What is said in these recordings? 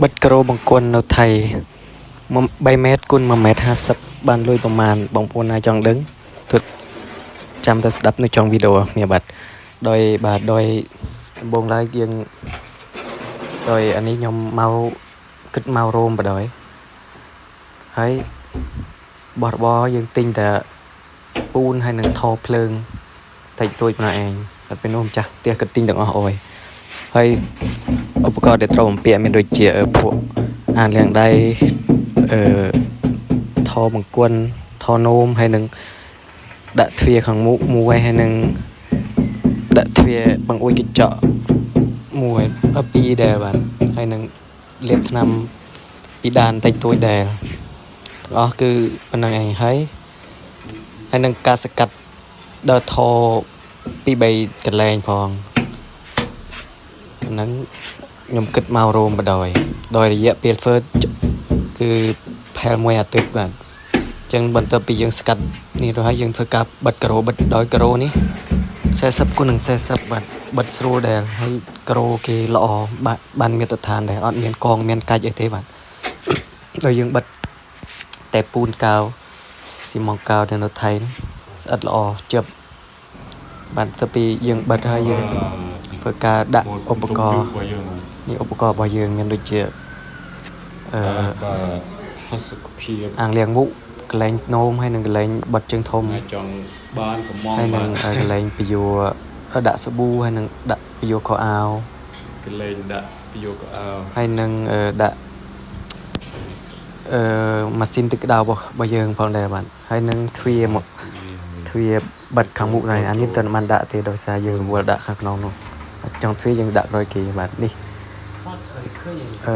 បិទការ៉ូបង្គន់នៅថៃ3ម៉ែត្រគុណ1ម៉ែត្រ50បានលុយប្រមាណបងប្អូនណាចង់ដឹងទចាំទៅស្ដាប់នៅចុងវីដេអូគ្នាបាទដោយបាទដោយដំបូងឡើយយើងដោយអានេះខ្ញុំមកគិតមករោមបដ ாய் ហើយបោះរបរយើងទិញតែពូនហើយនឹងថភ្លើងតិចតួចប៉ុណ្ណោះឯងតែពេលនោះម្ចាស់ផ្ទះគិតទិញទាំងអស់អើយហើយឧបករណ៍ដែលត្រូវបំពាក់មានដូចជាពួកអានលាងដៃអឺថបង្គន់ថនោមហើយនឹងដាក់ទ្វារខាងមុខមួយហើយនឹងដាក់ទ្វារបង្អួចកញ្ចក់មួយពីរដែរបាទហើយនឹងលាបថ្នាំពីដានតិចតួចដែរទាំងអស់គឺប៉ុណ្្នឹងឯងហើយហើយនឹងការសកាត់ដល់ថពី3កន្លែងផងហ្នឹងខ្ញុំគិតមករោមបដ ாய் ដោយរយៈពេលធ្វើគឺផែលមួយអាទិត្យបាទអញ្ចឹងបន្ទាប់ពីយើងស្កាត់នេះទៅហើយយើងធ្វើការបិទការ៉ូបិទដោយការ៉ូនេះ40គុណនឹង40បាទបិទស្រួលដែរហើយការ៉ូគេល្អបានមាត្រដ្ឋានដែរអត់មានកងមានកាច់អីទេបាទដោយយើងបិទតែពូនកៅស៊ីម៉ងកៅនៅថៃស្អិតល្អជឹបបាទទៅពីយើងបិទហើយយើងធ្វើការដាក់ឧបករណ៍នេះឧបករណ៍របស់យើងមានដូចជាអឺបាទសុខភាពអាងលាងមុខកន្លែងនោមហើយនិងកន្លែងបិទជើងធំចង់បានកំងហើយនឹងកន្លែងពយោដាក់សាប៊ូហើយនឹងដាក់ពយោខោអាវកន្លែងដាក់ពយោខោអាវហើយនឹងដាក់អឺម៉ាស៊ីនទឹកក្តៅរបស់យើងផងដែរបាទហើយនឹងទ្វារមកទ្វារបិទខាងមុខនេះអានេះតើមិនបានដាក់ទេដោយសារយើងរវល់ដាក់ខាងក្នុងនោះចង់ទ្វារយើងដាក់ក្រោយគេបាទនេះ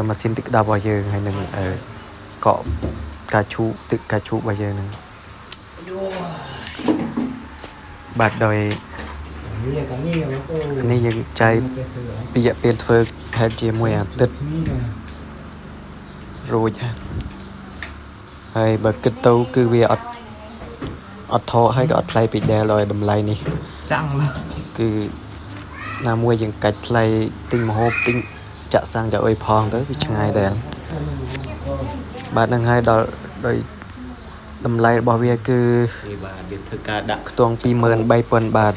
ម៉ាស៊ីនទឹកក្តៅរបស់យើងហើយនឹងកក់កាឈូកទឹកកាឈូករបស់យើងហ្នឹងបាទដោយនេះយើងចែករយៈពេលធ្វើប្រហែលជាមួយអាទិត្យរួចហើយបើគិតទៅគឺវាអត់ថោហើយក៏អត់ថ្លៃពេកដែរដោយតម្លៃនេះចាំងគឺណាមួយយើងកាច់ថ្លៃទិញម្ហូបទិញចាក់សាំងចាក់អុយផងទៅវាឆ្ងាយដែរបាទនឹងហើយដល់ដោយតម្លៃរបស់វាគឺបាទយើងធ្វើការដាក់ខ្ទង់23000បាតបាទ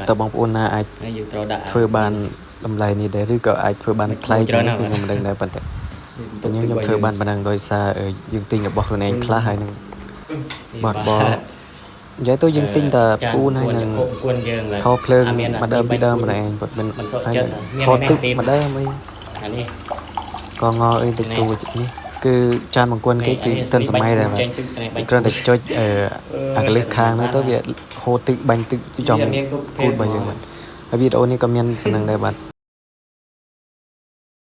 តើបងប្អូនណាអាចយើងត្រូវដាក់ធ្វើបានតម្លៃនេះដែរឬក៏អាចធ្វើបានថ្លៃជាងនេះខ្ញុំមិនដឹងដែរប៉ុន្តែខ្ញុំធ្វើបានប៉ុណ្ណឹងដោយសារយើងទិញរបស់ខ្លួនឯងខ្លះហើយនឹងបាទបនិយាយទៅយើងទិញតែពូនហើយនឹងថោភ្លើងម្ដងពីរដើមម្នាក់ឯងគាត់មិនហើយថោទឹកម្ដងអីអានេះកងអីតិចតួចនេះគឺចានបង្គន់គេគឺទាន់សម័យដែរបាទគ្រាន់តែចុចអាកលិះខាងនោះទៅវាហូរទឹកបាញ់ទឹកចំគូតរបស់យើងបាទហើយវីដេអូនេះក៏មានប៉ុណ្្នឹងដែរបាទ